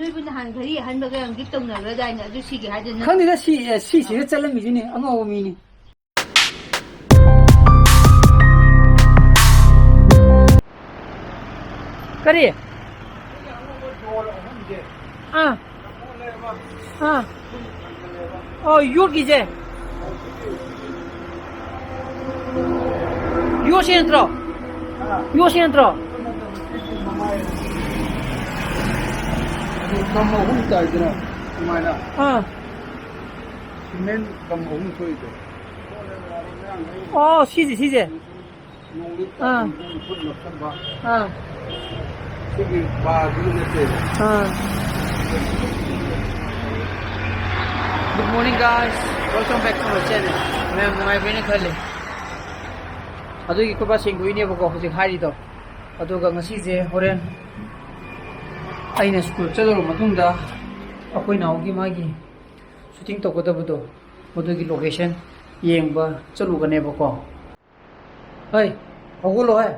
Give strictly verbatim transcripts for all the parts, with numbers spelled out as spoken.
ꯅꯣꯏꯕꯨ ꯅꯍꯥꯟ ꯘꯔꯤ ꯑꯍꯟꯕꯒ ꯌꯥꯝ ꯒꯤꯐ ꯇꯧꯅꯕ꯭ꯔꯗꯥꯏꯅꯦ? ꯑꯗꯨ ꯁꯤꯒꯦ ꯍꯥꯏꯗꯅ ꯈꯪꯗꯦꯗ, ꯁꯤ, ꯑꯦ, ꯁꯤꯁꯤꯗ ꯆꯠꯂꯝꯃꯤꯁꯤꯅꯤ, ꯑꯉꯥꯎꯕ ꯃꯤꯅꯤ꯫ ꯀꯔꯤ? ꯑꯥ꯫ ꯑꯥ꯫ ꯑꯣ, ꯌꯣꯠꯀꯤꯁꯦ? ꯌꯣꯠꯁꯤ ꯅꯠꯇ꯭ꯔꯣ? ꯌꯣꯠꯁꯤ ꯅꯠꯇ꯭ꯔꯣ? ꯑꯗꯨ ꯀꯝ ꯑꯍꯨꯝ ꯇꯥꯏꯗꯅ ꯁꯨꯃꯥꯏꯅ꯫ ꯑꯥ꯫ ꯁꯤꯃꯦꯟ ꯀꯝ ꯑꯍꯨꯝ ꯊꯣꯛꯏꯗꯣ꯫ ꯑꯣ, ꯁꯤꯁꯦ, ꯁꯤꯁꯦ꯫ ꯅꯣꯡꯂꯤꯛ ꯑꯥ꯫ ꯀꯥꯡꯕꯨ ꯈꯨꯠ ꯅꯞꯁꯟꯕ꯫ ꯑꯥ꯫ ꯁꯤꯒꯤ ꯕꯥꯔꯗꯨꯒꯤ ꯅꯠꯇꯦꯕ꯫ ꯑꯥ꯫ Good morning, guys. Welcome back to my channel. ꯃꯌꯥꯝ ꯅꯨꯡꯉꯥꯏꯕꯤꯅ ꯈꯜꯂꯤ꯫ ꯑꯗꯨꯒꯤ ꯈꯨꯠꯄꯥ ꯁꯦꯡꯗꯣꯛꯏꯅꯦꯕꯀꯣ ꯍꯧꯖꯤꯛ ꯍꯥꯏꯔꯤꯗꯣ꯫ ꯑꯗꯨꯒ ꯉꯁꯤꯁꯦ ꯍꯣꯔꯦꯟ ꯑꯩꯅ ꯁ꯭ꯀꯨꯜ ꯆꯠꯂꯨꯔ ꯃꯇꯨꯡꯗ ꯑꯩꯈꯣꯏ ꯅꯥꯎꯒꯤ ꯃꯥꯒꯤ ꯁꯨꯇꯤꯡ ꯇꯧꯒꯗꯕꯗꯣ, ꯃꯗꯨꯒꯤ ꯂꯣꯀꯦꯁꯟ ꯌꯦꯡꯕ ꯆꯠꯂꯨꯒꯅꯦꯕꯀꯣ꯫ ꯍꯩ, ꯍꯧꯒꯠꯂꯣ ꯍꯦ꯫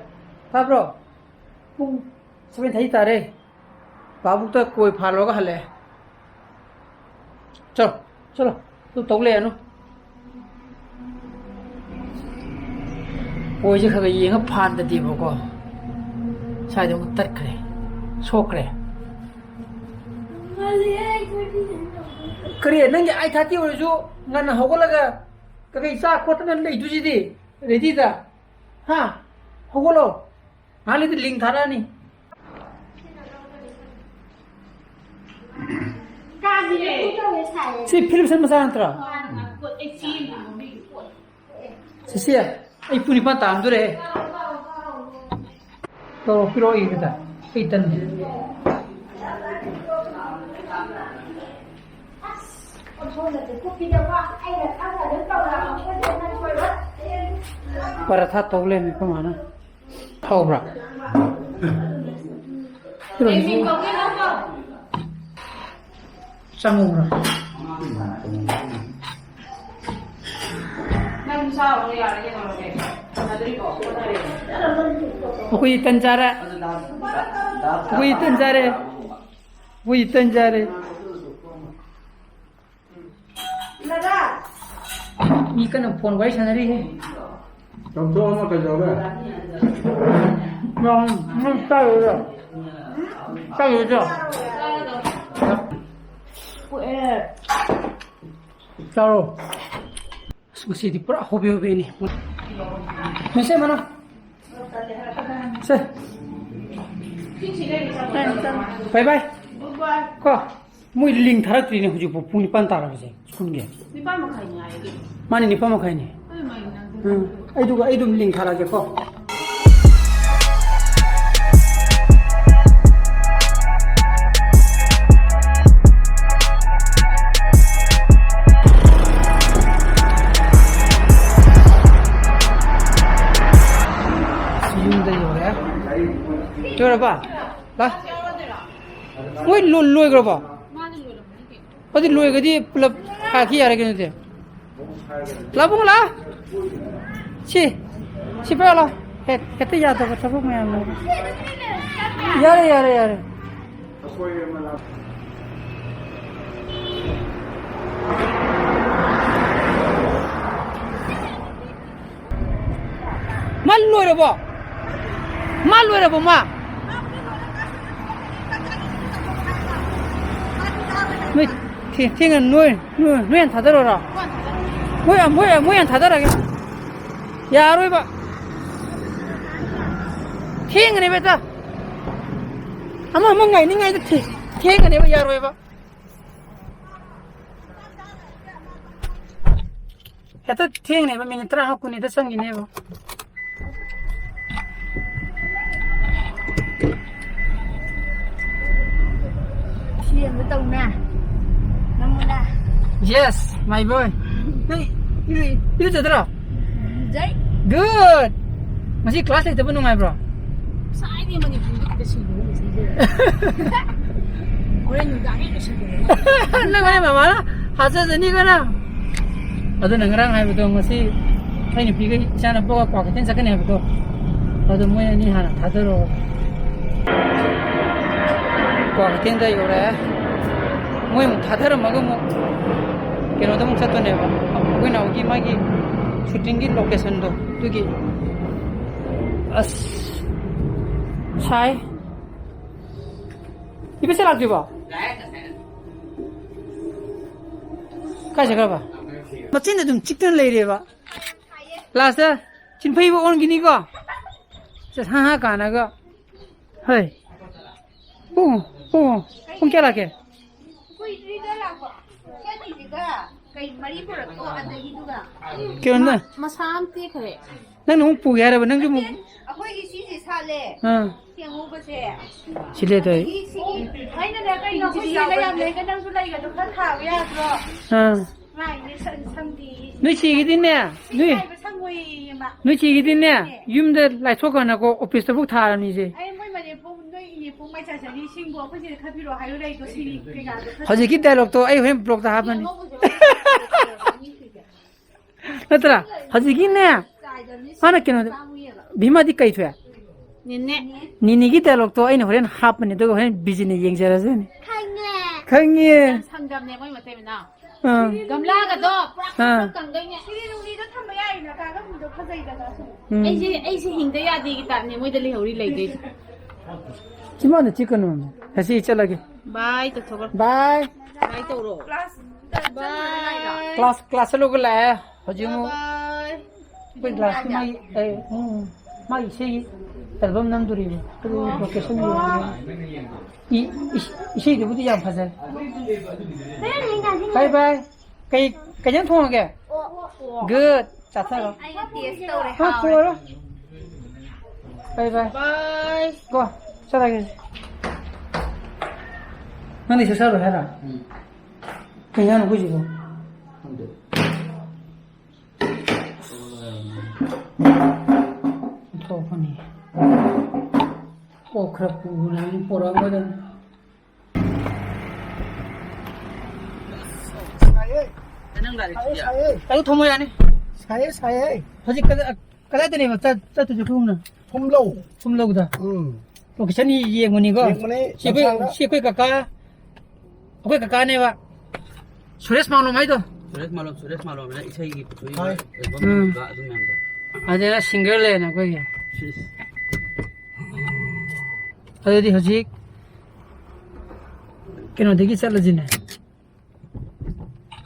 ꯇꯥꯕ꯭ꯔꯣ? ꯄꯨꯡ ꯁꯚꯦꯟ ꯊꯥꯔꯇꯤ ꯇꯥꯔꯦ꯫ ꯄꯥꯕꯨꯛꯇ ꯀꯣꯏ ꯐꯥꯜꯂꯨꯔꯒ ꯍꯜꯂꯛꯑꯦ꯫ ꯆꯠꯂꯣ, ꯆꯠꯂꯣ꯫ ꯑꯗꯨ ꯇꯧ ꯂꯩꯔꯅꯨ꯫ ꯀꯣꯏꯁꯦ ꯈꯔ ꯈꯔ ꯌꯦꯡꯉ ꯐꯥꯟꯗꯗꯦꯕꯀꯣ꯫ ꯁ꯭ꯋꯥꯏꯗ ꯑꯃꯨꯛ ꯇꯠꯈ꯭ꯔꯦ꯫ ꯁꯣꯛꯈ꯭ꯔꯦ꯫ ꯀꯔꯤ? ꯅꯪꯒꯤ ꯑꯩꯠ ꯊꯥꯔꯇꯤ ꯑꯣꯏꯔꯁꯨ ꯉꯟꯅ ꯍꯧꯒꯠꯂꯒ ꯀꯩꯀꯩ ꯆꯥ ꯈꯣꯠꯇꯅ ꯂꯩꯗꯣꯏꯁꯤꯗꯤ? ꯔꯦꯗꯤꯗ꯫ ꯍꯥ? ꯍꯧꯒꯠꯂꯣ꯫ ꯉꯥꯏꯍꯥꯛ ꯂꯩꯗꯤ ꯂꯤꯡ ꯊꯥꯔꯛꯑꯅꯤ꯫ ꯁꯤ ꯐꯤꯂꯤꯞꯁꯟ ꯃꯆꯥ ꯅꯠꯇ꯭ꯔꯣ? ꯁꯤꯁꯤ, ꯑꯩ ꯄꯨꯡ ꯅꯤꯄꯥꯟ ꯇꯥꯔꯝꯗꯣꯔꯦ꯫ ꯇꯧꯔꯣ, ꯄꯤꯔꯛꯑꯣ ꯑꯩꯒꯤꯗ꯫ ꯑꯩ ꯇꯟꯗꯦ꯫ ꯄꯔꯥꯊꯥ ꯇꯧ ꯂꯩꯔꯝꯃꯦ ꯑꯩꯈꯣꯏ ꯃꯥꯅ꯫ ꯍꯥꯎꯕ꯭ꯔꯥ? ꯆꯪꯉꯨꯕ꯭ꯔꯥ? ꯑꯩꯈꯣꯏ ꯇꯟ ꯆꯥꯔꯦ꯫ ꯑꯩꯈꯣꯏ ꯇꯟ ꯆꯥꯔꯦ꯫ ꯍꯨꯏ ꯇꯟ ꯆꯥꯔꯦ꯫ ꯃꯤ ꯀꯟꯅ ꯐꯣꯟ ꯋꯥꯔꯤ ꯁꯥꯟꯅꯔꯤꯍꯦ꯫ ꯆꯥꯝꯊꯣꯛ ꯑꯃ ꯀꯩꯗꯧꯔꯦ? ꯅꯪ, ꯅꯪ ꯆꯥꯔꯣꯏꯗ꯭ꯔꯣ? ꯆꯥꯔꯣꯏꯗ꯭ꯔꯣ? ꯆꯥꯔꯣ꯫ ꯑꯁ, ꯉꯁꯤꯗꯤ ꯄꯨꯔꯥ ꯍꯣꯕꯦ ꯍꯣꯕꯦꯅꯤ꯫ ꯃꯤꯁꯦ ꯃꯅꯥ꯫ ꯁꯦ꯫ ꯕꯥꯏ ꯕꯥꯏ꯫ ꯀꯣ, ꯃꯣꯏ ꯂꯤꯡ ꯊꯥꯔꯛꯇ꯭ꯔꯤꯅꯦ ꯍꯧꯖꯤꯛꯄꯨ ꯄꯨꯡ ꯅꯤꯄꯥꯟ ꯇꯥꯔꯕꯁꯦ ꯁ꯭ꯀꯨꯜꯒꯤ꯫ ꯅꯤꯄꯥꯟ ꯃꯈꯥꯏ ꯉꯥꯏꯔꯦ ꯀꯩꯅꯣ꯫ ꯃꯥꯅꯦ, ꯅꯤꯄꯥꯟ ꯃꯈꯥꯏꯅꯦ꯫ ꯑꯗꯨꯃꯥꯏꯅ ꯅꯪ ꯎꯝ, ꯑꯩꯗꯨꯒ ꯑꯩ ꯑꯗꯨꯝ ꯂꯤꯡ ꯊꯥꯔꯛꯑꯒꯦꯀꯣ꯫ ꯌꯨꯝꯗ ꯌꯧꯔꯦ꯫ ꯌꯧꯔꯕ? ꯂꯥ? ꯃꯣꯏ ꯂꯣ-, ꯂꯣꯏꯈ꯭ꯔꯕꯣ? ꯃꯥꯗꯤ ꯂꯣꯏꯔꯝꯃꯅꯤ ꯀꯩꯅꯣ꯫ ꯑꯗꯨ ꯂꯣꯏꯔꯒꯗꯤ ꯄꯨꯂꯞ ꯈꯥꯏꯈꯤ ꯌꯥꯔꯦ ꯀꯩꯅꯣꯗꯤ꯫ ꯂꯥꯕꯨꯡ ꯂꯥ꯫ ꯁꯤ, ꯁꯤ ꯄꯥꯏꯔꯣ ꯂꯥꯎ꯫ ꯍꯦꯛ-, ꯍꯦꯛꯇ ꯌꯥꯗꯕ ꯊꯕꯛ ꯃꯌꯥꯝ ꯂꯩ꯫ ꯌꯥꯔꯦ, ꯌꯥꯔꯦ, ꯌꯥꯔꯦ꯫ ꯃꯥ ꯂꯣꯏꯔꯕꯣ? ꯃꯥ ꯂꯣꯏꯔꯕꯣ ꯃꯥ? ꯅꯣꯏ ꯊꯦ-, ꯊꯦꯡꯉ ꯅꯣꯏ, ꯅꯣꯏ, ꯅꯣꯏ ꯍꯥꯟꯅ ꯊꯥꯗꯔꯣꯔꯣ? ꯃꯣꯏ, ꯃꯣꯏ, ꯃꯣꯏ ꯍꯥꯟꯅ ꯊꯥꯗꯔꯒꯦ꯫ ꯌꯥꯔꯣꯏꯕ꯫ ꯊꯦꯡꯒꯅꯦꯕ ꯍꯦꯛꯇ꯫ ꯑꯃ, ꯑꯃ ꯉꯥꯏꯅꯤꯡꯉꯥꯏꯗ ꯊꯦ-, ꯊꯦꯡꯒꯅꯦꯕ, ꯌꯥꯔꯣꯏꯕ꯫ ꯍꯦꯛꯇ ꯊꯦꯡꯅꯦꯕ, ꯃꯤꯅꯤꯠ ꯇꯔꯥ ꯀꯨꯟꯅꯤꯗ ꯆꯪꯈꯤꯅꯦꯕ꯫ ꯁꯤ ꯑꯃ ꯇꯧꯅꯦ꯫ ꯅꯪꯉꯣꯟꯗ꯫ Yes, my boy. ꯅꯪ ꯏꯔꯨ-, ꯏꯔꯨꯖꯗ꯭ꯔꯣ? ꯂꯨꯖꯩ꯫ Good. ꯉꯁꯤ class ꯂꯩꯇꯕ ꯅꯨꯡꯉꯥꯏꯕ꯭ꯔꯣ? ꯉꯁꯥꯏꯗꯤ ꯃꯅꯤꯄꯨꯔꯗ ꯈꯤꯇ ꯁꯤꯟꯗꯣꯛꯑ ꯂꯩꯖꯩ꯫ ꯍꯣꯔꯦꯟ ꯅꯨꯡꯗꯥꯡ ꯍꯦꯛ ꯂꯣꯏꯁꯤꯟꯕꯤꯔꯣ꯫ ꯅꯪ ꯍꯣꯔꯦꯟ ꯃꯃꯥꯅ ꯍꯥꯠꯆꯖꯅꯤꯀꯣ ꯅꯪ꯫ ꯑꯗꯨꯅ ꯉꯔꯥꯡ ꯍꯥꯏꯕꯗꯣ, ꯉꯁꯤ ꯑꯩ ꯅꯨꯄꯤꯒ ꯏꯆꯥꯅꯨꯄꯥꯒ ꯀ꯭ꯋꯥ ꯀꯩꯊꯦꯜ ꯆꯠꯀꯅꯤ ꯍꯥꯏꯕꯗꯣ, ꯑꯗꯨ ꯃꯣꯏ ꯑꯅꯤ ꯍꯥꯟꯅ ꯊꯥꯗꯔꯛꯑꯣ꯫ ꯀ꯭ꯋꯥꯀꯩꯊꯦꯜꯗ ꯌꯧꯔꯛꯑꯦ꯫ ꯃꯣꯏ ꯑꯃꯨꯛ ꯊꯥꯗꯔꯝꯃꯒ ꯑꯃꯨꯛ ꯀꯩꯅꯣꯗ ꯑꯃꯨꯛ ꯆꯠꯇꯣꯏꯅꯦꯕ, ꯑꯩꯈꯣꯏ ꯅꯥꯎꯒꯤ ꯃꯥꯒꯤ ꯁꯨꯇꯤꯡꯒꯤ ꯂꯣꯀꯦꯁꯟꯗꯣ, ꯑꯗꯨꯒꯤ꯫ ꯑꯁ, ꯁꯥꯏ꯫ ꯏꯕꯦꯆꯥ ꯂꯥꯛꯇ꯭ꯔꯤꯕꯣ? ꯀꯥꯏ ꯆꯠꯈ꯭ꯔꯕ? ꯃꯆꯤꯟ ꯑꯗꯨꯝ ꯆꯤꯛꯇꯅ ꯂꯩꯔꯦꯕ꯫ ꯂꯥꯁꯇ ꯆꯤꯟꯐꯩꯕ ꯑꯣꯟꯈꯤꯅꯤꯀꯣ꯫ ꯆꯠ ꯍꯥ ꯍꯥ ꯀꯥꯟꯅꯒ꯫ ꯍꯣꯏ꯫ ꯄꯨꯡ, ꯄꯨꯡ, ꯄꯨꯡ ꯀꯌꯥ ꯂꯥꯛꯀꯦ? ꯀꯨꯏꯗ꯭ꯔꯤꯗ ꯂꯥꯛꯄ꯫ ꯁꯤ ꯑꯅꯤꯁꯤꯒ ꯀꯩ ꯃꯔꯤ ꯄꯨꯔꯛꯄ ꯑꯗꯒꯤꯗꯨꯒ꯫ ꯀꯩꯅꯣ ꯅꯪ? ꯃꯁꯥ ꯑꯃ ꯇꯦꯛꯈ꯭ꯔꯦ꯫ ꯅꯪꯅ ꯑꯃꯨꯛ ꯄꯨꯒꯦ ꯍꯥꯏꯔꯕ? ꯅꯪꯁꯨ ꯑꯃꯨꯛ ꯅꯠꯇꯦ, ꯑꯩꯈꯣꯏꯒꯤ ꯁꯤꯁꯦ ꯁꯥꯠꯂꯦ꯫ ꯑꯥ꯫ ꯁꯤ ꯑꯉꯧꯕꯁꯦ꯫ ꯁꯤ ꯂꯩꯇꯧꯔꯤ꯫ ꯑꯗꯒꯤ ꯁꯤꯒꯤ ꯑꯩꯅ ꯀꯩꯅꯣ ꯑꯩꯈꯣꯏ ꯁꯤꯒ ꯌꯥꯝ ꯂꯩꯒ ꯅꯪꯁꯨ ꯂꯩꯒꯗꯣ ꯈꯔ ꯊꯥꯕ ꯌꯥꯗ꯭ꯔꯣ? ꯑꯥ꯫ ꯃꯥꯏꯅꯦ ꯁꯟ-, ꯁꯟꯗꯤ꯫ ꯅꯣꯏ ꯆꯦꯒꯤꯗꯤꯅꯦ, ꯁꯤ ꯅꯣꯏ, ꯍꯥꯏꯕ ꯁꯪꯉꯣꯏꯌꯦ ꯃꯥ꯫ ꯅꯣꯏ ꯆꯦꯒꯤꯗꯤꯅꯦ, ꯌꯨꯝꯗ ꯂꯥꯏꯊꯣꯛꯈ꯭ꯔꯅꯀꯣ, ꯑꯣꯐꯤꯁꯇꯕꯨ ꯊꯥꯔꯕꯅꯤꯁꯦ꯫ ꯑꯩ ꯃꯣꯏ ꯃꯅꯦꯝꯄꯣꯛ, ꯅꯣꯏ ꯏꯅꯦꯝꯄꯣꯛ ꯃꯥꯏ ꯆꯥꯖꯔꯤ ꯁꯤꯡꯕꯨ ꯑꯩꯈꯣꯏ ꯆꯦꯗ ꯈꯟꯕꯤꯔꯛꯑꯣ ꯍꯥꯏꯌꯨ ꯂꯩꯗꯣ ꯁꯤꯅꯤ ꯀꯩꯀꯥꯗꯣ ꯈꯔ ꯍꯧꯖꯤꯛꯀꯤ ꯗꯥꯏꯂꯣꯛꯇꯣ ꯑꯩ ꯍꯣꯔꯦꯟ ꯕ꯭ꯂꯣꯛꯇ ꯍꯥꯞꯄꯅꯤ꯫ ꯑꯉꯧꯕꯁꯦ ꯑꯣꯏꯅ ꯅꯠꯇ꯭ꯔꯥ? ꯍꯧꯖꯤꯛꯀꯤꯅꯦ, ꯆꯥꯏꯗꯕꯅꯤ ꯃꯥꯅ ꯁꯤꯡꯕꯨ ꯀꯩꯅꯣꯗ, ꯆꯥꯕ ꯌꯦꯡꯉꯣ꯫ ꯚꯤꯃꯥꯗꯤ ꯀꯩ ꯊꯣꯛꯑꯦ? ꯅꯦꯅꯦ꯫ ꯅꯤꯅꯤꯒꯤ ꯗꯥꯏꯂꯣꯛꯇꯣ ꯑꯩꯅ ꯍꯣꯔꯦꯟ ꯍꯥꯞꯄꯅꯤ, ꯑꯗꯨꯒ ꯍꯣꯔꯦꯟ ꯕꯤꯖꯤꯅ ꯌꯦꯡꯖꯔꯁꯅꯤ꯫ ꯈꯪꯉꯦ꯫ ꯈꯪꯉꯦ꯫ ꯌꯥꯝ ꯁꯪꯒꯝꯅꯦ ꯃꯣꯏ ꯃꯇꯩ ꯃꯅꯥꯎ꯫ ꯑꯥ꯫ ꯒꯝꯂꯥꯒꯗꯣ ꯄꯨꯔꯥ ꯑꯥ꯫ ꯈꯪꯒꯪ ꯀꯪꯗꯣꯏꯅꯦ꯫ ꯁꯤꯗꯤ ꯅꯨꯡꯗꯤꯗ ꯊꯝꯕ ꯌꯥꯏꯅ ꯀꯥꯒꯝꯕꯗꯣ ꯐꯖꯩꯗꯅ ꯁꯨꯝ꯫ ꯎꯝ꯫ ꯑꯩꯁꯦ, ꯑꯩꯁꯦ ꯍꯤꯡꯗ ꯌꯥꯗꯦꯒꯤ ꯇꯥꯏꯞꯅꯦ ꯃꯣꯏꯗ ꯂꯩꯍꯧꯔꯤ ꯂꯩꯗꯣꯏꯁꯦ꯫ ꯆꯤꯃꯥꯟꯗ ꯆꯤꯛꯀꯅꯣꯃꯦ꯫ ꯉꯁꯤ ꯆꯠꯂꯒꯦ꯫ ꯕꯥꯏ ꯇꯧꯊꯣꯛꯈ꯭ꯔꯣ꯫ ꯕꯥꯏ꯫ ꯕꯥꯏ ꯇꯧꯔꯣ꯫ ꯀ꯭ꯂꯥꯁ ꯕꯥꯏ꯫ ꯀ꯭ꯂꯥꯁ, ꯀ꯭ꯂꯥꯁ ꯆꯠꯂꯨꯒ ꯂꯥꯛꯑꯦ꯫ ꯍꯧꯖꯤꯛ ꯑꯃꯨꯛ ꯕꯥꯏ꯫ ꯑꯩꯈꯣꯏ ꯀ꯭ꯂꯥꯁꯀꯤ ꯃꯥꯒꯤ, ꯑꯦ, ꯎꯝ, ꯃꯥꯒꯤ ꯏꯁꯩꯒꯤ ꯑꯦꯜꯕꯝ ꯅꯝꯗꯣꯔꯤꯕ꯫ ꯑꯗꯨꯒꯤ ꯂꯣꯀꯦꯁꯟ ꯌꯦꯡꯉꯤ꯫ ꯏ-, ꯏꯁ-, ꯏꯁꯩꯗꯨꯕꯨꯗꯤ ꯌꯥꯝ ꯐꯖꯩ꯫ ꯕꯥꯏ ꯕꯥꯏ꯫ ꯀꯩ, ꯀꯩ ꯏꯟꯖꯥꯡ ꯊꯣꯡꯉꯒꯦ? ꯑꯣꯛ꯫ ꯒꯨꯗ꯫ ꯆꯥꯊꯔꯣ꯫ ꯑꯩꯅ ꯇꯦꯁ ꯇꯧꯔꯦ, ꯍꯣꯏ, ꯍꯥꯎꯔꯦ꯫ ꯄꯨꯔꯣ꯫ ꯕꯥꯏ ꯕꯥꯏ꯫ ꯕꯥꯏ꯫ ꯀꯣ, ꯆꯠꯂꯒꯦ꯫ ꯅꯪꯗꯤ ꯆꯠꯆꯔꯣꯏ ꯍꯥꯏꯔꯣ? ꯎꯝ꯫ ꯀꯩ ꯏꯟꯖꯥꯡꯅꯣ ꯑꯩꯈꯣꯏꯁꯤꯕꯣ? ꯈꯪꯗꯦ꯫ ꯑꯣꯟꯊꯣꯛꯄꯅꯤ꯫ ꯀꯣꯛ ꯈꯔ ꯄꯨꯕꯅ ꯑꯗꯨꯝ ꯄꯣꯔꯛꯑꯝꯒꯗꯕꯅꯤ꯫ ꯁꯥꯏꯌꯦ꯫ ꯅꯪ ꯂꯥꯏꯔꯤꯛꯁꯤꯗꯤ ꯁꯥꯏꯌꯦ, ꯁꯥꯏꯌꯦ꯫ ꯑꯗꯨ ꯊꯝꯃꯣ ꯌꯥꯅꯤ꯫ ꯁꯥꯏꯌꯦ, ꯁꯥꯏꯌꯦ꯫ ꯍꯧꯖꯤꯛ ꯀꯗꯥ-, ꯀꯗꯥꯏꯗꯅꯦꯕ ꯆꯠ-, ꯆꯠꯇꯣꯏꯁꯦ ꯈꯣꯡꯅ? ꯊꯨꯝꯂꯧ꯫ ꯊꯨꯝꯂꯧꯗ? ꯎꯝ꯫ ꯂꯣꯀꯦꯁꯟ ꯌꯦꯡꯕꯅꯤꯀꯣ꯫ ꯌꯦꯡꯕꯅꯦ, ꯁꯤ ꯑꯩꯈꯣꯏ, ꯂꯝꯁꯥꯡꯗ꯫ ꯁꯤ ꯑꯩꯈꯣꯏ ꯀꯀꯥ, ꯑꯩꯈꯣꯏ ꯀꯀꯥꯅꯦꯕ꯫ ꯁꯨꯔꯦꯁ ꯃꯥꯂꯣꯝ ꯍꯥꯏꯗꯣ꯫ ꯁꯨꯔꯦꯁ ꯃꯥꯂꯣꯝ, ꯁꯨꯔꯦꯁ ꯃꯥꯂꯣꯝꯅ ꯏꯁꯩꯒꯤ ꯄꯨꯊꯣꯛꯏꯕ ꯍꯣꯏ꯫ ꯑꯦꯜꯕꯝ ꯎꯝ꯫ ꯅꯝꯕ ꯑꯗꯨ ꯃꯌꯥꯝꯗꯣ꯫ ꯑꯗꯨꯅ ꯁꯤꯡꯒꯔ ꯂꯩꯔꯦꯅ ꯑꯩꯈꯣꯏꯒꯤ꯫ ꯁꯤꯁ꯫ ꯑꯗꯨꯗꯤ ꯍꯧꯖꯤꯛ ꯀꯩꯅꯣꯗꯒꯤ ꯆꯠꯂꯁꯤꯅꯦ꯫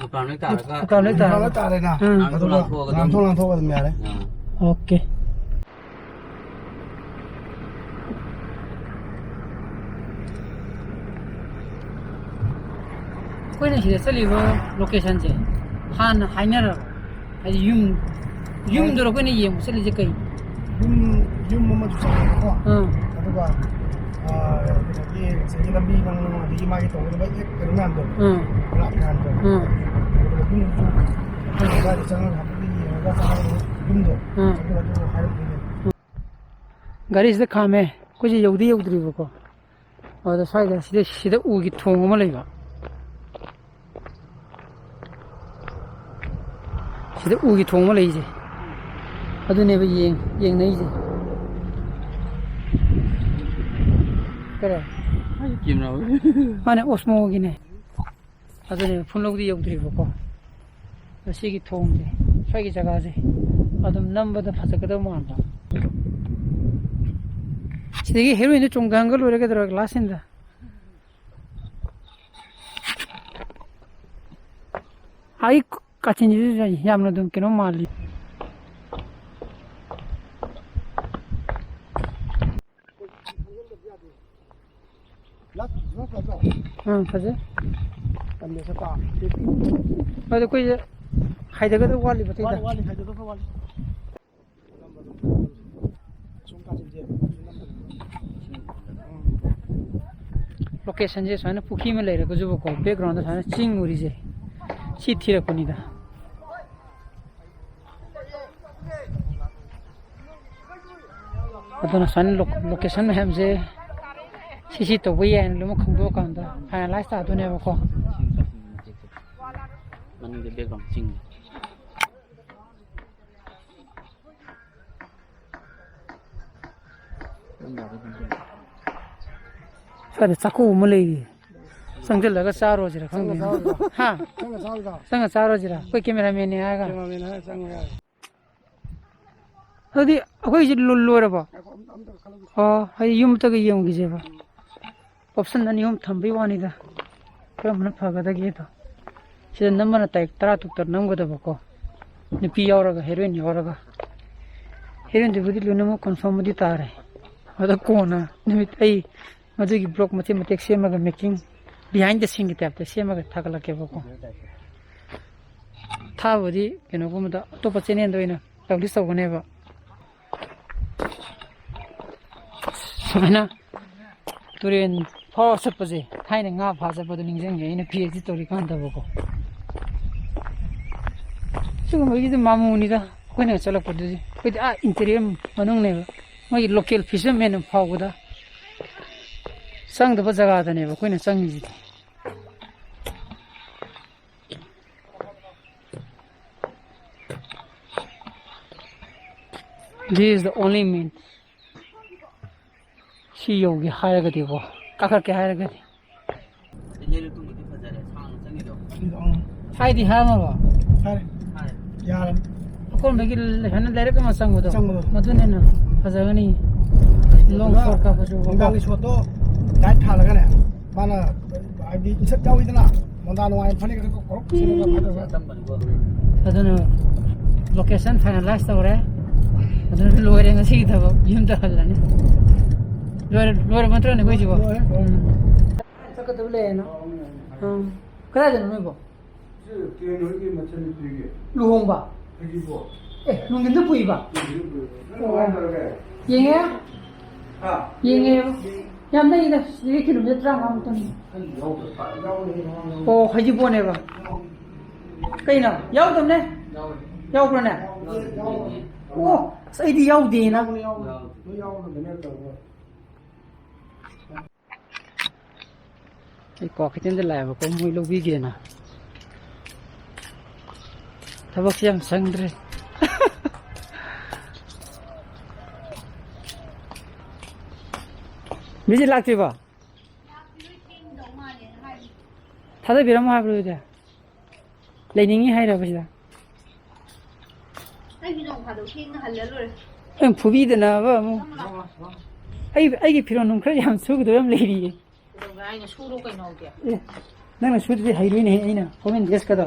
ꯗꯨꯀꯥꯟ ꯂꯣꯏ ꯇꯥꯔꯒ ꯗꯨꯀꯥꯟ ꯂꯣꯏ ꯇꯥꯔꯒ꯫ ꯗꯨꯀꯥꯟ ꯂꯣꯏ ꯇꯥꯔꯦꯅ꯫ ꯎꯝ꯫ ꯉꯥꯡꯊꯣꯛ ꯑꯗꯨꯒ ꯂꯥꯡꯊꯣꯛꯑꯒ ꯑꯗꯨꯝ꯫ ꯉꯥꯡꯊꯣꯛ ꯂꯥꯡꯊꯣꯛꯑꯒ ꯑꯗꯨꯝ ꯌꯥꯔꯦ꯫ ꯑꯥ꯫ ꯑꯣꯀꯦ꯫ ꯑꯩꯈꯣꯏꯅ ꯁꯤꯗ ꯆꯠꯂꯤꯕ ꯂꯣꯀꯦꯁꯟꯁꯦ ꯍꯥꯟꯅ ꯍꯥꯏꯅꯔꯕ? ꯍꯥꯏꯗꯤ ꯌꯨꯝ, ꯌꯨꯝꯗꯨꯔ ꯑꯩꯈꯣꯏꯅ ꯌꯦꯡꯕ ꯆꯠꯂꯤꯁꯦ ꯀꯩ? ꯌꯨꯝ, ꯌꯨꯝ ꯑꯃꯁꯨ ꯆꯪꯉꯦꯕꯀꯣ꯫ ꯑꯥ꯫ ꯑꯗꯨꯒ, ꯑꯥ, ꯀꯩꯅꯣꯒꯤ ꯉꯁꯥꯏꯒꯤ ꯂꯝꯕꯤ ꯅꯪ ꯑꯗꯒꯤ ꯃꯥꯒꯤ ꯇꯧꯒꯗꯕ ꯑꯦꯞ ꯀꯩꯅꯣ ꯃꯌꯥꯝꯗꯣ, ꯑꯥ꯫ ꯄ꯭ꯂꯥꯠ ꯃꯌꯥꯝꯗꯣ꯫ ꯑꯥ꯫ ꯑꯗꯨꯒ ꯌꯨꯝꯁꯨ ꯑꯩꯈꯣꯏ ꯑꯗꯨꯋꯥꯏꯗ ꯆꯪꯉꯒ ꯍꯥꯏꯐꯦꯠ ꯌꯦꯡꯉꯒ ꯆꯪꯉꯒ ꯌꯨꯝꯗꯣ, ꯑꯥ꯫ ꯑꯗꯨ, ꯑꯗꯨ ꯍꯥꯏꯔꯛꯇꯣꯏꯅꯦ꯫ ꯒꯥꯔꯤꯁꯤꯗ ꯈꯥꯝꯃꯦ꯫ ꯑꯩꯈꯣꯏꯁꯦ ꯌꯧꯗꯤ ꯌꯧꯗ꯭ꯔꯤꯕꯀꯣ꯫ ꯑꯗ ꯁ꯭ꯋꯥꯏꯗ ꯁꯤꯗ, ꯁꯤꯗ ꯎꯒꯤ ꯊꯣꯡ ꯑꯃ ꯂꯩꯕ꯫ ꯁꯤꯗ ꯎꯒꯤ ꯊꯣꯡ ꯑꯃ ꯂꯩꯔꯤꯁꯦ꯫ ꯑꯗꯨꯅꯦꯕ ꯌꯦꯡ-, ꯌꯦꯡꯅꯩꯁꯦ꯫ ꯀꯔꯤ? ꯀꯦꯃꯦꯔꯥ ꯑꯣꯏ꯫ ꯃꯥꯅꯦ, ꯑꯣꯁꯃꯣꯒꯤꯅꯦ꯫ ꯑꯗꯨꯅꯦ, ꯐꯨꯟꯂꯧꯗꯤ ꯌꯧꯗ꯭ꯔꯤꯕꯀꯣ꯫ ꯑꯁꯤꯒꯤ ꯊꯣꯡꯁꯦ, ꯁ꯭ꯋꯥꯏꯒꯤ ꯖꯒꯥꯁꯦ ꯑꯗꯨꯝ ꯅꯝꯕꯗ ꯐꯖꯒꯗꯕ ꯃꯥꯟꯕ꯫ ꯁꯤꯗꯒꯤ ꯍꯦꯔꯣꯏꯟꯗ ꯆꯣꯡꯊꯍꯟꯒ ꯂꯣꯏꯔꯦ ꯀꯩꯗꯧꯔꯒꯦ, ꯂꯥꯁ ꯁꯤꯟꯗ꯫ ꯑꯩ ꯀꯥꯆꯤꯟꯁꯤꯁꯨ ꯌꯥꯝꯅ ꯑꯗꯨꯝ ꯀꯩꯅꯣ ꯃꯥꯜꯂꯤ꯫ ꯂꯥꯁ, ꯂꯥꯁ ꯂꯥꯛꯇ꯭ꯔꯣ? ꯑꯥ, ꯐꯖꯩ꯫ ꯇꯝꯃꯦ ꯆꯠꯄ꯫ ꯑꯗꯣ ꯑꯩꯈꯣꯏꯁꯦ ꯍꯥꯏꯊꯒꯗꯕ ꯋꯥꯠꯂꯤꯕ ꯑꯇꯩꯗ꯫ ꯋꯥꯠꯂꯤ, ꯋꯥꯠꯂꯤ, ꯍꯥꯏꯊꯗꯧ ꯈꯔ ꯋꯥꯠꯂꯤ꯫ ꯁꯣꯝ ꯀꯥꯆꯤꯟꯁꯦ꯫ ꯂꯣꯀꯦꯁꯟꯁꯦ ꯁꯨꯃꯥꯏꯅ ꯄꯨꯈ꯭ꯔꯤ ꯑꯃ ꯂꯩꯔꯒꯁꯨꯕꯀꯣ, ꯕꯦꯛꯒ꯭ꯔꯥꯎꯟꯗ ꯁꯨꯃꯥꯏꯅ ꯆꯤꯡ ꯎꯔꯤꯁꯦ ꯁꯤ ꯊꯤꯔꯛꯄꯅꯤꯗ꯫ ꯑꯗꯨꯅ ꯁꯨꯃꯥꯏꯅ ꯂꯣ-, ꯂꯣꯀꯦꯁꯟ ꯃꯌꯥꯝꯁꯦ ꯁꯤ ꯁꯤ ꯇꯧꯕ ꯌꯥꯏꯅ ꯂꯣꯏꯅꯃꯛ ꯈꯪꯗꯣꯛꯑꯀꯥꯟꯗ ꯐꯥꯏꯅꯂꯥꯏꯁ ꯇꯥꯗꯣꯏꯅꯦꯕꯀꯣ꯫ ꯃꯅꯤꯡꯗ ꯕꯦꯛꯒ꯭ꯔꯥꯎꯟ ꯆꯤꯡ꯫ ꯀꯥꯏꯗ ꯆꯥꯛꯈꯨꯝ ꯑꯃ ꯂꯩꯔꯤ? ꯆꯪꯁꯤꯜꯂꯒ ꯆꯥꯔꯨꯔꯁꯤꯔ ꯈꯪꯗꯦ꯫ ꯆꯪꯉ ꯆꯥꯔꯨꯁꯤꯔꯣ? ꯍꯥ? ꯆꯪꯉ ꯆꯥꯔꯨꯁꯤꯔꯣ? ꯆꯪꯉ ꯆꯥꯔꯨꯁꯤꯔꯥ? ꯑꯩꯈꯣꯏ cameraman ꯅꯦ ꯍꯥꯏꯔꯒ꯫ Cameraman ꯍꯥꯏꯔ ꯆꯪꯉꯨ ꯌꯥꯔꯦ꯫ ꯑꯗꯨꯗꯤ ꯑꯩꯈꯣꯏꯁꯤ ꯂꯣ-, ꯂꯣꯏꯔꯕꯣ? ꯉꯥꯏꯈꯣ, ꯑꯝꯇ, ꯑꯝꯇ ꯈꯜꯂꯝꯒꯦ꯫ ꯑꯣ, ꯑꯩ ꯌꯨꯝ ꯑꯝꯇꯒ ꯌꯦꯡꯉꯨꯈꯤꯁꯦꯕ꯫ Option ꯑꯅꯤ ꯑꯍꯨꯝ ꯊꯝꯕꯩ ꯋꯥꯅꯤꯗ꯫ ꯀꯔꯝꯕꯅ ꯐꯒꯗꯒꯦꯗꯣ꯫ ꯁꯤꯗ ꯅꯝꯕꯅ ꯇꯥꯔꯤꯛ ꯇꯔꯥ ꯇꯔꯨꯛꯇ ꯅꯝꯒꯗꯕꯀꯣ꯫ ꯅꯨꯄꯤ ꯌꯥꯎꯔꯒ, heroine ꯌꯥꯎꯔꯒ꯫ Heroine ꯗꯨꯕꯨꯗꯤ ꯂꯣꯏꯅꯃꯛ confirm ꯕꯨꯗꯤ ꯇꯥꯔꯦ꯫ ꯑꯗ ꯀꯣꯟꯅ ꯅꯨꯃꯤꯠ ꯑꯩ ꯃꯗꯨꯒꯤ vlog ꯃꯇꯦꯛ ꯃꯇꯦꯛ ꯁꯦꯝꯃꯒ, making behind the scene ꯒꯤ type ꯇ ꯁꯦꯝꯃꯒ ꯊꯥꯒꯠꯂꯛꯀꯦꯕꯀꯣ꯫ ꯊꯥꯕꯨꯗꯤ ꯀꯩꯅꯣꯒꯨꯝꯕꯗ, ꯑꯇꯣꯞꯄ channel ꯗ ꯑꯣꯏꯅ publish ꯇꯧꯒꯅꯦꯕ꯫ ꯁꯨꯃꯥꯏꯅ ꯇꯨꯔꯦꯟ ꯐꯥꯎꯔ ꯆꯠꯄꯁꯦ, ꯊꯥꯏꯅ ꯉꯥ ꯐꯥ ꯆꯠꯄꯗꯣ ꯅꯤꯡꯁꯤꯡꯉꯦ, ꯑꯩꯅ PhD ꯇꯧꯔꯤꯀꯥꯟꯗꯕꯀꯣ꯫ ꯁꯤꯒꯨꯝꯕꯒꯤꯗꯤ ꯃꯥꯃꯨꯅꯤꯗ ꯑꯩꯈꯣꯏꯅ ꯆꯠꯂꯛꯄꯗꯨꯗꯤ꯫ ꯑꯩꯈꯣꯏꯗꯤ ꯑꯥ interior ꯃꯅꯨꯡꯅꯦꯕ, ꯃꯣꯏꯒꯤ local fisherman ꯑꯃ ꯐꯥꯎꯕꯗ ꯆꯪꯗꯕ ꯖꯒꯥꯗꯅꯦꯕ ꯑꯩꯈꯣꯏꯅ ꯆꯪꯉꯤꯁꯤꯗꯤ꯫ This is the only main. ꯁꯤ ꯌꯧꯒꯦ ꯍꯥꯏꯔꯒꯗꯤꯀꯣ, ꯀꯥꯈꯠꯀꯦ ꯍꯥꯏꯔꯒꯗꯤ꯫ ꯍꯥꯏꯗꯤ ꯍꯥꯏꯔꯝꯃꯕ? ꯍꯥꯏꯔꯦ꯫ ꯌꯥꯔꯦ꯫ ꯑꯀꯣꯟꯕꯒꯤ ꯂꯩ-, ꯍꯥꯏꯅ ꯂꯩꯔꯛ ꯑꯃ ꯆꯪꯕꯗꯣ꯫ ꯆꯪꯕꯗꯣ꯫ ꯃꯗꯨꯅ ꯍꯦꯟꯅ ꯐꯖꯒꯅꯤ꯫ Long ꯑꯗꯨꯒ shot ꯀꯥꯞꯄꯁꯨ꯫ ꯅꯨꯡꯗꯥꯡꯒꯤ shot ꯇꯣ light ꯊꯥꯜꯂꯒꯅꯦ꯫ ꯃꯥꯅ ꯍꯥꯏꯗꯤ ꯏꯟꯁꯛ ꯌꯥꯎꯋꯤꯗꯅ꯫ ꯃꯣꯟꯗꯥ ꯅꯨꯡꯉꯥꯏ ꯐꯅꯦꯛ ꯈꯛꯇ ꯀꯧꯔꯛ ꯁꯦꯠꯂꯒ ꯐꯖꯕ꯫ ꯑꯗꯨꯅ location finalize ꯇꯧꯔꯦ꯫ ꯑꯗꯨꯅ ꯂꯣꯏꯔꯦ ꯉꯁꯤꯒꯤ ꯊꯕꯛ꯫ ꯌꯨꯝꯗ ꯍꯜꯂꯅꯤ꯫ ꯂꯣꯏꯔꯦ, ꯂꯣꯏꯔꯕ ꯅꯠꯇ꯭ꯔꯣꯅꯦ ꯑꯩꯈꯣꯏꯁꯤꯕꯣ? ꯂꯣꯏꯔꯦ꯫ ꯎꯝ꯫ ꯆꯠꯀꯗꯕ ꯂꯩꯌꯦꯅ꯫ ꯑꯥ꯫ ꯀꯗꯥꯏꯗꯅꯣ ꯅꯣꯏꯕꯣ? ꯁꯤ ꯀꯦꯟ ꯍꯣꯏꯒꯤ ꯃꯆꯟꯅꯨꯄꯤꯒꯤ꯫ ꯂꯨꯍꯣꯡꯕ? ꯍꯧꯖꯤꯛꯄꯣ? ꯑꯦ, ꯅꯨꯡꯊꯤꯟꯗ ꯄꯨꯏꯕ? ꯍꯧꯖꯤꯛ ꯄꯨꯏꯕ꯫ ꯅꯪ ꯑꯣ꯫ ꯀꯃꯥꯏꯅ ꯇꯧꯔꯒꯦ? ꯌꯦꯡꯉꯦ? ꯍꯥ? ꯌꯦꯡꯉꯦ꯫ ꯌꯥꯝ ꯅꯛꯏꯗ, ꯁꯤꯗꯒꯤ kilometer ꯇꯔꯥꯃꯉꯥ ꯃꯨꯛꯇꯅꯤ꯫ ꯑꯩ ꯌꯥꯎꯗꯕ, ꯌꯥꯎꯗꯕ, ꯌꯥꯎꯗꯕ꯫ ꯑꯣ, ꯍꯩꯖꯤꯡꯄꯣꯠꯅꯦꯕ? ꯌꯥꯎꯗꯕ꯫ ꯀꯩꯅꯣ? ꯌꯥꯎꯗꯕꯅꯦ? ꯌꯥꯎꯋꯦ꯫ ꯌꯥꯎꯕ꯭ꯔꯅꯦ? ꯌꯥꯎꯋꯦ, ꯌꯥꯎꯋꯦ꯫ ꯑꯣ, ꯑꯁ, ꯑꯩꯗꯤ ꯌꯥꯎꯗꯦꯅ꯫ ꯌꯥꯎꯕꯅꯦ, ꯌꯥꯎꯕꯅꯦ꯫ ꯅꯣꯏ ꯌꯥꯎꯔꯒ banner ꯇꯧꯔꯒ꯫ ꯑꯩ ꯀ꯭ꯋꯥꯀꯩꯊꯦꯜꯗ ꯂꯥꯛꯑꯦꯕꯀꯣ, ꯃꯣꯏ ꯂꯧꯕꯤꯒꯦꯅ꯫ ꯊꯕꯛꯁꯦ ꯌꯥꯝ ꯁꯪꯗ꯭ꯔꯦ꯫ ꯃꯤꯁꯦ ꯂꯥꯛꯇ꯭ꯔꯤꯕꯣ? ꯊꯥꯗꯕꯤꯔꯝꯃꯣ ꯍꯥꯏꯕ꯭ꯔꯣ ꯑꯗꯨꯗꯤ? ꯂꯩꯅꯤꯡꯉꯤ ꯍꯥꯏꯔꯕ ꯁꯤꯗ? ꯑꯩꯒꯤ ꯅꯣꯡ ꯐꯥꯗꯣꯛ ꯊꯦꯡꯅ ꯍꯜꯂ ꯂꯣꯏꯔꯦ꯫ ꯑꯩ ꯐꯨꯕꯤꯗꯅꯕ ꯑꯃꯨꯛ꯫ ꯑꯩ, ꯑꯩꯒꯤ ꯐꯤꯔꯣꯜ ꯅꯨꯡ ꯈꯔ ꯌꯥꯝ ꯁꯨꯒꯗꯕ ꯌꯥꯝ ꯂꯩꯔꯤꯌꯦ꯫ ꯀꯩꯗꯧꯒꯦ ꯍꯥꯏꯅꯣ? ꯁꯨꯔꯣ ꯀꯩꯅꯣ ꯍꯧꯖꯤꯛ꯫ ꯑꯦ, ꯅꯪꯅ ꯁꯨꯗ꯭ꯔꯗꯤ ꯍꯩꯔꯣꯏꯅꯦꯍꯦ ꯑꯩꯅ꯫ ꯍꯣꯝ ꯑꯦꯟ ꯗ꯭ꯔꯦꯁꯀꯗꯣ꯫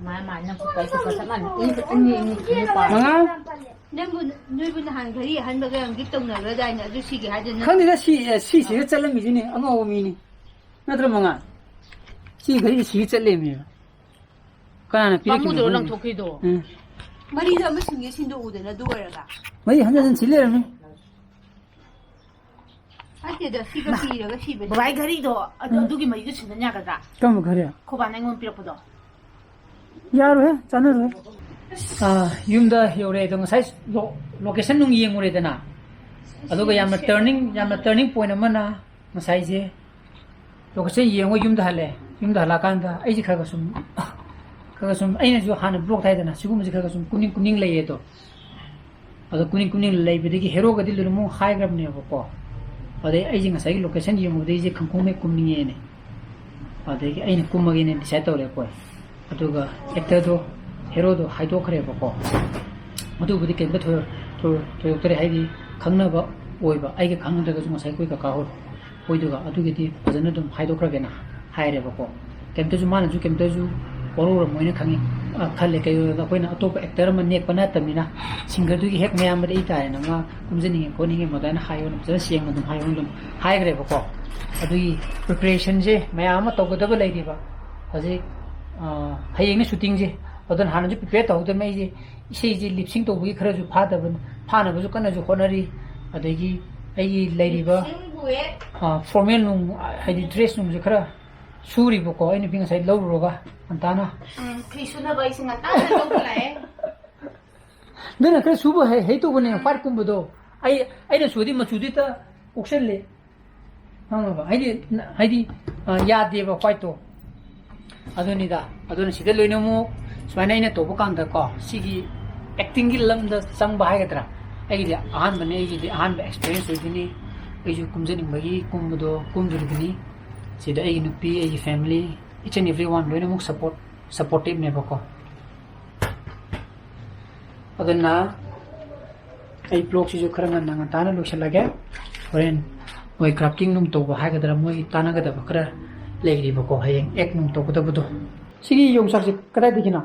ꯃꯥ, ꯃꯥ, ꯅꯪ ꯈꯨꯠꯇ ꯑꯩ ꯈꯨꯠꯇ ꯆꯞ ꯃꯥꯟꯅꯩ꯫ ꯑꯅꯤ, ꯑꯅꯤ, ꯑꯅꯤ, ꯑꯅꯤ ꯄꯥꯔꯣ꯫ ꯃꯉꯥ꯫ ꯅꯪꯕꯨ, ꯅꯣꯏꯕꯨ ꯅꯍꯥꯟ ꯘꯔꯤ ꯑꯍꯟꯕꯒ ꯌꯥꯝ ꯒꯤꯐ ꯇꯧꯅꯈ꯭ꯔꯗꯥꯏꯅꯦ? ꯑꯗꯨ ꯁꯤꯒꯦ ꯍꯥꯏꯗꯅ ꯅꯪ ꯈꯪꯗꯦꯗ, ꯁꯤ, ꯑꯦ, ꯁꯤꯁꯤꯒ ꯆꯠꯂꯝꯃꯤꯁꯤꯅꯤ, ꯑꯉꯥꯎꯕ ꯃꯤꯅꯤ꯫ ꯅꯠꯇ꯭ꯔꯣ, ꯃꯉꯥ? ꯁꯤ ꯘꯔꯤ ꯁꯤꯒ ꯆꯠꯂꯦꯃꯤ꯫ ꯀꯅꯥꯅ ꯄꯤꯔꯛꯈꯤꯕꯅꯣ ꯄꯥꯝꯃꯨꯗ꯭ꯔꯣ ꯈꯪꯗꯦ꯫ ꯂꯪꯊꯣꯛꯈ꯭ꯔꯤꯗꯣ? ꯎꯝ꯫ ꯃꯔꯤꯗꯣ ꯑꯃ ꯁꯤꯟꯒꯦ ꯁꯤꯟꯗꯣꯛꯎꯗꯅ ꯑꯗꯨ ꯑꯣꯏꯔꯒ꯫ ꯃꯔꯤ ꯍꯟꯖꯟ ꯍꯟꯖꯟ ꯁꯤ ꯂꯩꯔꯝꯃꯤ꯫ ꯅꯠꯇꯦꯗ, ꯁꯤꯒ ꯃꯥ, ꯁꯤꯔꯒ ꯁꯤꯕꯁꯤ꯫ ꯕꯕꯥꯏ ꯘꯔꯤꯗꯣ, ꯑꯗꯨ, ꯎꯝ꯫ ꯑꯗꯨꯒꯤ ꯃꯔꯤꯗꯣ ꯁꯤꯟꯖꯟ ꯌꯥꯒꯗ꯭ꯔꯥ? ꯀꯔꯝꯕ ꯘꯔꯤ? ꯈꯣꯕꯥꯅ ꯑꯩꯉꯣꯟꯗ ꯄꯤꯔꯛꯄꯗꯣ꯫ ꯌꯥꯔꯣꯏꯍꯦ, ꯆꯥꯟꯅꯔꯣꯏ꯫ ꯑꯥ, ꯌꯨꯝꯗ ꯌꯧꯔꯦ ꯑꯗꯣ ꯉꯁꯥꯏ ꯂꯣ-, ꯂꯣꯀꯦꯁꯟ ꯅꯨꯡ ꯌꯦꯡꯉꯨꯔꯦꯗꯅ꯫ ꯑꯗꯨꯒ ꯌꯥꯝꯅ ꯇꯔꯅꯤꯡ, ꯌꯥꯝꯅ ꯇꯔꯅꯤꯡ ꯄꯣꯏꯟ ꯑꯃꯅ ꯉꯁꯥꯏꯁꯦ ꯂꯣꯀꯦꯁꯟ ꯌꯦꯡꯉꯒ ꯌꯨꯝꯗ ꯍꯜꯂꯛꯑꯦ꯫ ꯌꯨꯝꯗ ꯍꯜꯂꯛꯑꯀꯥꯟꯗ ꯑꯩꯁꯦ ꯈꯔ ꯈꯔ ꯁꯨꯝ, ꯈꯔ ꯈꯔ ꯁꯨꯝ, ꯑꯩꯅꯁꯨ ꯍꯥꯟꯅ ꯕ꯭ꯂꯣꯛ ꯊꯥꯏꯗꯅ, ꯁꯤꯒꯨꯝꯕꯁꯦ ꯈꯔ ꯈꯔ ꯁꯨꯝ ꯀꯨꯞꯅꯤꯡ ꯀꯨꯞꯅꯤꯡ ꯂꯩꯌꯦ ꯑꯗꯣ꯫ ꯑꯗꯣ ꯀꯨꯞꯅꯤꯡ ꯀꯨꯞꯅꯤꯡ ꯂꯩꯕꯗꯒꯤ ꯍꯦꯔꯣꯒꯗꯤ ꯂꯣꯏꯅꯃꯛ ꯍꯥꯏꯈ꯭ꯔꯕꯅꯦꯕꯀꯣ꯫ ꯑꯗꯩ ꯑꯩꯁꯦ ꯉꯁꯥꯏꯒꯤ ꯂꯣꯀꯦꯁꯟ ꯌꯦꯡꯉꯨꯕꯗꯒꯤ ꯑꯩꯁꯦ ꯈꯪꯀꯨꯝ ꯍꯦꯛ ꯀꯨꯝꯅꯤꯡꯉꯦꯅꯦ꯫ ꯑꯗꯒꯤ ꯑꯩꯅ ꯀꯨꯝꯃꯒꯦꯅ ꯗꯤꯁꯥꯏꯠ ꯇꯧꯔꯦ ꯑꯩꯈꯣꯏ꯫ ꯑꯗꯨꯒ ꯑꯦꯛꯇꯔꯗꯣ, ꯍꯦꯔꯣꯗꯣ ꯍꯥꯏꯗꯣꯛꯈ꯭ꯔꯦꯕꯀꯣ꯫ ꯑꯗꯨꯕꯨꯗꯤ ꯀꯩꯝꯇ ꯊꯣꯏ-, ꯊꯣꯏ-, ꯊꯣꯏꯗꯣꯛꯇꯔꯦ, ꯍꯥꯏꯗꯤ ꯈꯪꯅꯕ ꯑꯣꯏꯕ, ꯑꯩꯒ ꯈꯪꯅꯗ꯭ꯔꯒꯁꯨ ꯉꯁꯥꯏ ꯑꯩꯈꯣꯏ ꯀꯀꯥ ꯍꯣꯏ, ꯍꯣꯏꯗꯨꯒ ꯑꯗꯨꯒꯤꯗꯤ ꯐꯖꯅ ꯑꯗꯨꯝ ꯍꯥꯏꯗꯣꯛꯈ꯭ꯔꯒꯦꯅ ꯍꯥꯏꯔꯦꯕꯀꯣ꯫ ꯀꯩꯝꯇꯁꯨ, ꯃꯥꯅꯁꯨ ꯀꯩꯝꯇꯁꯨ ꯋꯥꯔꯧꯔꯝꯃꯣꯏꯅ ꯈꯪꯉꯤ, ꯑ, ꯈꯜꯂꯦ꯫ ꯀꯩꯒꯤꯅꯣꯗ ꯑꯩꯈꯣꯏꯅ ꯑꯇꯣꯞꯄ ꯑꯦꯛꯇꯔ ꯑꯃ ꯅꯦꯛꯄ ꯅꯠꯇꯕꯅꯤꯅ, ꯁꯤꯡꯒꯔꯗꯨꯒꯤ ꯍꯦꯛ ꯃꯌꯥꯝꯕꯗ ꯑꯩ ꯇꯥꯔꯦꯅ ꯃꯥ ꯀꯨꯝꯖꯅꯤꯡꯉꯦ ꯈꯣꯠꯅꯤꯡꯉꯦ ꯃꯗꯥꯏꯅ ꯍꯥꯏꯌꯣꯅ ꯐꯖꯅ ꯁꯦꯡꯅ ꯑꯗꯨꯝ ꯍꯥꯏꯌꯣꯅ ꯑꯗꯨꯝ ꯍꯥꯏꯈ꯭ꯔꯦꯕꯀꯣ꯫ ꯑꯗꯨꯒꯤ ꯄ꯭ꯔꯤꯄꯦꯔꯦꯁꯟꯁꯦ ꯃꯌꯥꯝ ꯑꯃ ꯇꯧꯒꯗꯕ ꯂꯩꯔꯤꯕ ꯍꯧꯖꯤꯛ, ꯑ, ꯍꯌꯦꯡꯅꯤ ꯁꯨꯇꯤꯡꯁꯦ꯫ ꯑꯗꯨꯅ ꯍꯥꯟꯅꯁꯨ ꯄ꯭ꯔꯤꯄꯦꯌꯔ ꯇꯧꯍꯧꯗꯕꯅ ꯑꯩꯁꯦ ꯏꯁꯩꯁꯦ ꯂꯤꯞꯁꯤꯡ ꯇꯧꯕꯒꯤ ꯈꯔꯁꯨ ꯐꯥꯗꯕ, ꯐꯥꯅꯕꯁꯨ ꯀꯟꯅꯁꯨ ꯍꯣꯠꯅꯔꯤ꯫ ꯑꯗꯒꯤ ꯑꯩꯒꯤ ꯂꯩꯔꯤꯕ, ꯂꯤꯞꯁꯤꯡꯕꯨ ꯍꯦꯛ ꯑ, ꯐꯣꯔꯃꯦꯜ ꯅꯨꯡ, ꯍꯥꯏꯗꯤ ꯗ꯭ꯔꯦꯁ ꯅꯨꯡꯁꯦ ꯈꯔ ꯁꯨꯔꯤꯕꯀꯣ, ꯑꯩ ꯅꯨꯄꯤ ꯉꯁꯥꯏ ꯂꯧꯔꯨꯔꯒ ꯉꯟꯇꯥꯅ꯫ ꯎꯝ, ꯐꯤ ꯁꯨꯅꯕ ꯑꯩꯁꯦ ꯉꯟꯇꯥꯅ ꯂꯧꯕ ꯂꯥꯛꯑꯦ꯫ ꯅꯪꯅ ꯈꯔ ꯁꯨꯕ ꯍꯩ-, ꯍꯩꯇꯧꯕꯅꯦ, ꯎꯝ꯫ ꯋꯥꯏꯠꯀꯨꯝꯕꯗꯣ꯫ ꯑꯩ, ꯑꯩꯅ ꯁꯨꯔꯗꯤ ꯃꯆꯨꯗꯤ ꯍꯦꯛꯇ ꯀꯣꯛꯁꯜꯂꯦ꯫ ꯈꯪꯉꯕ? ꯍꯥꯏꯗꯤ, ꯍꯥꯏꯗꯤ, ꯑ, ꯌꯥꯗꯦꯕ ꯋꯥꯏꯠꯇꯣ꯫ ꯑꯗꯨꯅꯤꯗ꯫ ꯑꯗꯨꯅ ꯁꯤꯗ ꯂꯣꯏꯅꯃꯛ ꯁꯨꯃꯥꯏꯅ ꯑꯩꯅ ꯇꯧꯕ ꯀꯥꯟꯗꯀꯣ, ꯁꯤꯒꯤ ꯑꯦꯛꯇꯤꯡꯒꯤ ꯂꯝꯗ ꯆꯪꯕ ꯍꯥꯏꯒꯗ꯭ꯔꯥ? ꯑꯩꯒꯤꯗꯤ ꯑꯍꯥꯟꯕꯅꯦ, ꯑꯩꯒꯤꯗꯤ ꯑꯍꯥꯟꯕ ꯑꯦꯛꯁꯄꯤꯔꯤꯌꯦꯟꯁ ꯑꯣꯏꯗꯣꯏꯅꯤ꯫ ꯑꯩꯁꯨ ꯀꯨꯝꯖꯅꯤꯡꯕꯒꯤ ꯀꯨꯝꯕꯗꯣ ꯀꯨꯝꯗꯣꯔꯤꯕꯅꯤ꯫ ꯁꯤꯗ ꯑꯩꯒꯤ ꯅꯨꯄꯤ, ꯑꯩꯒꯤ family, each and every one ꯂꯣꯏꯅꯃꯛ support, supportive ꯅꯦꯕꯀꯣ꯫ ꯑꯗꯨꯅ ꯑꯩ vlog ꯁꯤꯁꯨ ꯈꯔ ꯉꯟꯅ ꯉꯟꯇꯥꯅ ꯂꯣꯏꯁꯤꯜꯂꯒꯦ꯫ ꯍꯣꯔꯦꯟ ꯃꯣꯏ grafting ꯅꯨꯡ ꯇꯧꯕ ꯍꯥꯏꯒꯗ꯭ꯔꯥ, ꯃꯣꯏꯒꯤ ꯇꯥꯟꯅꯒꯗꯕ ꯈꯔ ꯂꯩꯔꯤꯕꯀꯣ, ꯍꯌꯦꯡ act ꯅꯨꯡ ꯇꯧꯒꯗꯕꯗꯣ꯫ ꯁꯤꯒꯤ ꯌꯣꯡꯆꯥꯛꯁꯦ ꯀꯗꯥꯏꯗꯒꯤꯅꯣ?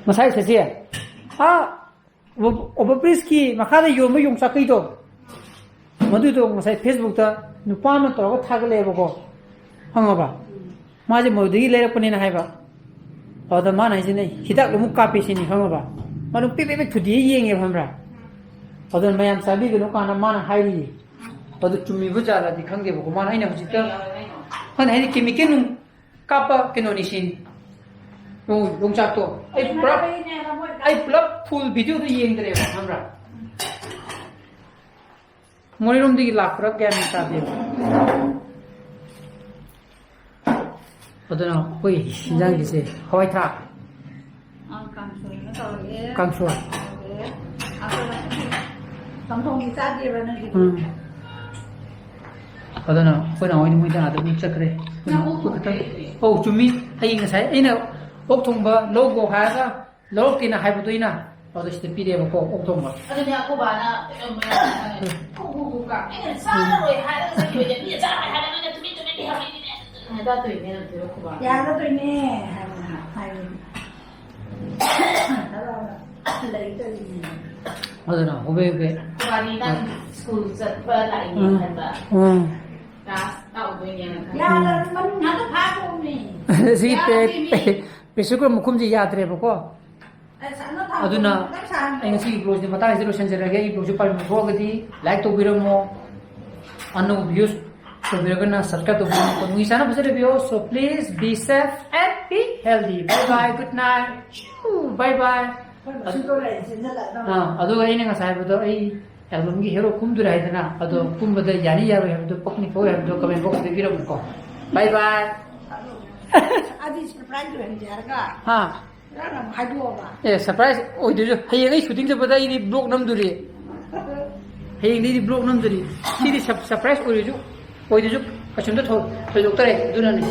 ꯉꯁꯥꯏ ꯁꯦꯁꯦ, ꯑꯥ, over-, over bridge ꯀꯤ ꯃꯈꯥꯗ ꯌꯣꯟꯕ ꯌꯣꯡꯆꯥꯛ ꯀꯩꯗꯣ, ꯃꯗꯨꯗꯣ ꯉꯁꯥꯏ Facebook ꯇ ꯅꯨꯄꯥ ꯑꯃ ꯇꯧꯔꯒ ꯊꯥꯒꯠꯂꯛꯑꯦꯕꯀꯣ, ꯈꯪꯉꯕ? ꯃꯥꯁꯦ ꯃꯗꯨꯗꯒꯤ ꯂꯩꯔꯛꯄꯅꯦꯅ ꯍꯥꯏꯕ꯫ ꯑꯗꯨꯗ ꯃꯥꯅ ꯍꯥꯏꯁꯤꯅ ꯍꯤꯗꯥꯛ ꯑꯃꯨꯛ ꯀꯥꯞꯄꯦ ꯁꯤꯅꯤ, ꯈꯪꯉꯕ? ꯃꯥꯅ ꯄꯤꯛ ꯄꯤꯛ ꯄꯤꯛ ꯊꯨꯗꯦꯛꯑ ꯌꯦꯡꯉꯦꯕ, ꯈꯪꯕ꯭ꯔꯥ? ꯑꯗꯨꯅ ꯃꯌꯥꯝ ꯆꯥꯕꯤꯒꯅꯨ ꯀꯥꯟꯗ ꯃꯥꯅ ꯍꯥꯏꯔꯤꯌꯦ꯫ ꯑꯗꯨ ꯆꯨꯝꯃꯤꯕ ꯖꯥꯠꯂꯗꯤ ꯈꯪꯗꯦꯕꯀꯣ, ꯃꯥꯅ, ꯑꯩꯅ ꯍꯧꯖꯤꯛꯇ, ꯈꯪꯗꯦ, ꯍꯥꯏꯗꯤ chemical ꯅꯨꯡ ꯀꯥꯞꯄ ꯀꯩꯅꯣꯅꯤ ꯁꯤꯅꯤ꯫ ꯌꯣꯡ-, ꯌꯣꯡꯆꯥꯛꯇꯣ ꯑꯩ ꯄꯨꯂꯞ, ꯑꯩ ꯄꯨꯂꯞ full video ꯗꯨ ꯌꯦꯡꯗ꯭ꯔꯦꯕ, ꯈꯪꯕ꯭ꯔꯥ? ꯃꯣꯔꯦꯔꯣꯝꯗꯒꯤ ꯂꯥꯛꯄ꯭ꯔꯥ ꯒ꯭ꯌꯥꯟ ꯃꯦꯟ ꯇꯥꯗꯦꯕ꯫ ꯑꯗꯨꯅ ꯑꯩꯈꯣꯏ ꯏꯟꯖꯥꯡꯒꯤꯁꯦ ꯍꯋꯥꯏ ꯊ꯭ꯔꯥꯛ꯫ ꯑꯪ, ꯀꯥꯡꯁꯣꯏ ꯑꯃ ꯇꯧꯔꯒꯦ꯫ ꯀꯥꯡꯁꯣꯏ꯫ ꯇꯧꯔꯒꯦ꯫ ꯑꯩꯈꯣꯏ ꯉꯁꯤꯗꯤ ꯆꯝꯊꯣꯡꯗꯤ ꯆꯥꯗꯦꯕ ꯅꯪꯒꯤꯗꯤ꯫ ꯎꯝ꯫ ꯑꯗꯨꯅ ꯑꯩꯈꯣꯏ ꯅꯍꯥꯟꯋꯥꯏꯗꯤ ꯃꯣꯏꯗ ꯑꯥꯗ ꯑꯗꯨꯝ ꯆꯠꯈ꯭ꯔꯦ꯫ ꯅꯪ ꯑꯣꯛ ꯊꯣꯡꯕ ꯍꯩꯇ꯭ꯔꯤ? ꯑꯧ, ꯆꯨꯝꯃꯤ꯫ ꯑꯩ ꯉꯁꯥꯏ ꯑꯩꯅ ꯑꯣꯛ ꯊꯣꯡꯕ ꯂꯧꯒꯣ ꯍꯥꯏꯔꯒ ꯂꯧꯔꯛꯇꯦꯅ ꯍꯥꯏꯕꯗꯣ ꯑꯩꯅ, ꯑꯗꯣ ꯁꯤꯗ ꯄꯤꯔꯛꯑꯦꯕꯀꯣ, ꯑꯣꯛ ꯊꯣꯡꯕ꯫ ꯑꯗꯨꯅꯦ ꯑꯩꯈꯣꯏ ꯕꯥꯅ ꯀꯩꯅꯣ ꯃꯌꯥꯝ ꯍꯥꯏ꯫ ꯎꯝ꯫ ꯀꯨ, ꯀꯨ, ꯀꯨ ꯀꯥ꯫ ꯑꯩꯅ ꯆꯥꯔꯔꯣꯏ ꯍꯥꯏꯔꯒ ꯆꯠꯈꯤꯕꯅꯦ꯫ ꯃꯤꯅ ꯆꯥꯔꯣꯏ ꯍꯥꯏꯔꯒ ꯅꯪꯅ ꯇꯨꯃꯤꯟ ꯇꯨꯃꯤꯟ ꯂꯩꯍꯧꯔꯤꯅꯤꯅꯦ꯫ ꯍꯥꯏꯗꯣꯛꯇꯣꯏꯅꯦ ꯅꯠꯇ꯭ꯔꯣ ꯑꯩꯈꯣꯏ ꯕꯥ? ꯌꯥꯗꯣꯏꯅꯦ ꯍꯥꯏꯕ ꯍꯥꯏꯕꯅꯤ꯫ ꯂꯩꯗꯣꯏꯅꯦ꯫ ꯑꯗꯨꯅ ꯍꯣꯕꯦ ꯍꯣꯕꯦ꯫ ꯑꯩꯈꯣꯏ ꯕꯥꯗꯤ ꯅꯪ ꯁ꯭ꯀꯨꯜ ꯆꯠꯄ ꯂꯥꯛꯏꯅꯦ ꯎꯝ꯫ ꯈꯟꯕ꯫ ꯎꯝ꯫ ꯀ꯭ꯂꯥꯁ ꯇꯧꯗꯣꯏꯅꯦꯅ ꯈꯟꯕ꯫ ꯌꯥꯗꯕ ꯃꯅꯨꯡ ꯉꯥꯛꯇ ꯐꯥ ꯊꯣꯛꯑꯝꯃꯦ꯫ ꯁꯤ ꯄꯦ-, ꯌꯥꯗꯕꯤꯅꯦ꯫ ꯄꯦ-, pressure cooker ꯃꯈꯨꯝꯁꯤ ꯌꯥꯗ꯭ꯔꯦꯕꯀꯣ꯫ ꯑꯗꯨꯅ ꯑꯩ ꯉꯁꯤꯒꯤ vlog ꯁꯤ ꯃꯇꯥꯡꯁꯤꯗ ꯂꯣꯏꯁꯤꯟꯖꯔꯒꯦ꯫ ꯑꯩꯒꯤ vlog ꯁꯤ ꯄꯥꯝꯕꯤꯕ ꯊꯣꯛꯑꯒꯗꯤ like ꯇꯧꯕꯤꯔꯝꯃꯣ꯫ ꯑꯅꯧꯕ views ꯇꯧꯕꯤꯔꯒꯅ subscribe ꯇꯧꯕꯤꯔꯝꯃꯣ꯫ ꯅꯨꯡꯒꯤ ꯆꯥꯅ ꯐꯖꯅ ꯂꯩꯕꯤꯌꯣ꯫ So please be safe and be healthy. Bye bye, good night. Bye bye. ꯑꯥ, ꯑꯗꯨꯒ ꯑꯩꯅ ꯉꯁꯥꯏ ꯍꯥꯏꯕꯗꯣ, ꯑꯩ album ꯒꯤ hero ꯀꯨꯝꯗꯣꯔꯦ ꯍꯥꯏꯗꯅ, ꯑꯗꯣ ꯀꯨꯝꯕꯗ ꯌꯥꯅꯤ ꯌꯥꯔꯣꯏ ꯍꯥꯏꯕꯗꯣ, ꯄꯛꯅꯤ ꯄꯛꯑꯣꯏ ꯍꯥꯏꯕꯗꯣ comment box ꯇ ꯍꯥꯏꯕꯤꯔꯝꯃꯨꯀꯣ꯫ Bye bye. ꯑꯗꯨ surprise ꯑꯣꯏꯍꯟꯁꯦ ꯍꯥꯏꯔꯒ ꯍꯥ? ꯅꯪꯅ ꯑꯃꯨꯛ ꯍꯥꯏꯗꯣꯛꯑꯕ? ꯑꯦ, surprise ꯑꯣꯏꯗꯣꯏꯁꯨ꯫ ꯍꯌꯦꯡ ꯑꯩ shooting ꯆꯠꯄꯗ ꯑꯩꯗꯤ vlog ꯅꯝꯗꯣꯔꯤ꯫ ꯍꯌꯦꯡꯗꯤ ꯑꯩꯗꯤ vlog ꯅꯝꯗꯣꯔꯤ꯫ ꯁꯤꯗꯤ sup-, surprise ꯑꯣꯏꯔꯁꯨ꯫ ꯑꯣꯏꯗꯁꯨ ꯀꯩꯁꯨꯝꯇ ꯊꯣꯏꯗꯣꯛꯇꯔꯦ꯫ ꯑꯗꯨꯅꯅꯦ꯫